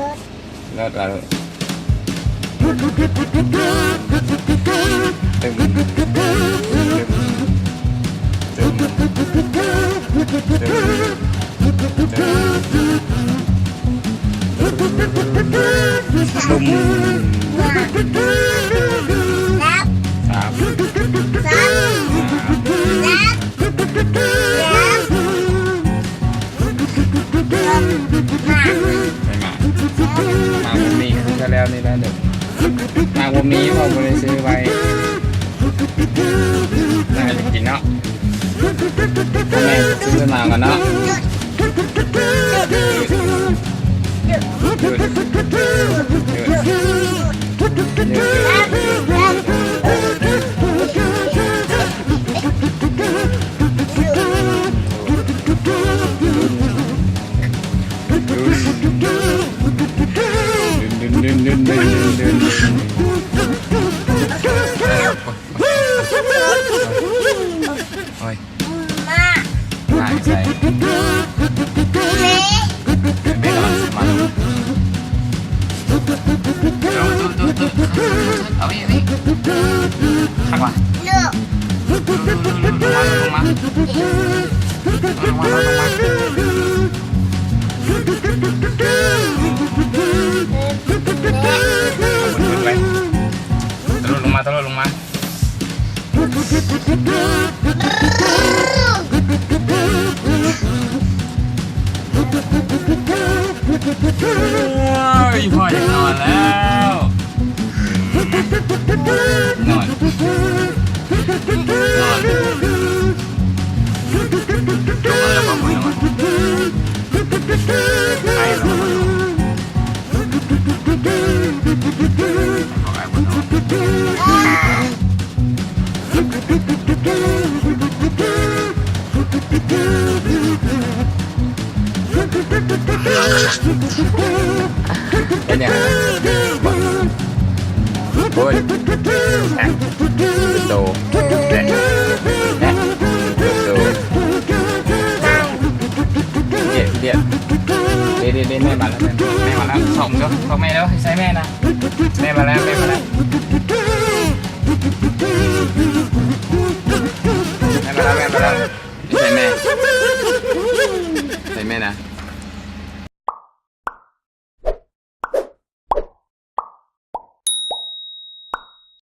ລົດ ລົດວ່າໂລດ ຕຶມ ຕຶມ ຕຶມ ຕຶມ ຕຶມ ສາມ ສາມ ສາມ ໄປມາ ແລ້ວນີ້ແຫຼະເດີ ຫາກບໍ່ມີ ເພາະບໍ່ໄດ້ຊື້ໄວ້ ໜ້າຈະກິນເນາະ ແມ່ຊື້ມາກ່ອນເນາະ ໂອ້ຍ ມາ ມາຢູ່ໃສ? ແມ່ນ ແມ່ນ ມາ ມາ ເອົາອີກ ເອົາອີກ ຄັກວ່າ ລົງມາ ລົງມາ ລົງມາ ລົງມາ ໂດດລົງມາ ໂດດລົງມາ. ໂອ້ຍ ພໍ່ຢາກນອນແລ້ວ ນອນ ນອນ ນອນແລ້ວບໍ່? ໄປແລ້ວບໍ່? ເປັນຫຍັງ? ໂອ້ຍ ໂດ ແນະ ແນະ ໂດ ດຽດ ດຽດ ເດ ເດ ເດ ແມ່ມາແລ້ວ ແມ່ມາແລ້ວ ສ່ອງເດີ ສ່ອງແມ່ເດີ ໃສ່ແມ່ນະ ແມ່ມາແລ້ວ ແມ່ມາແລ້ວ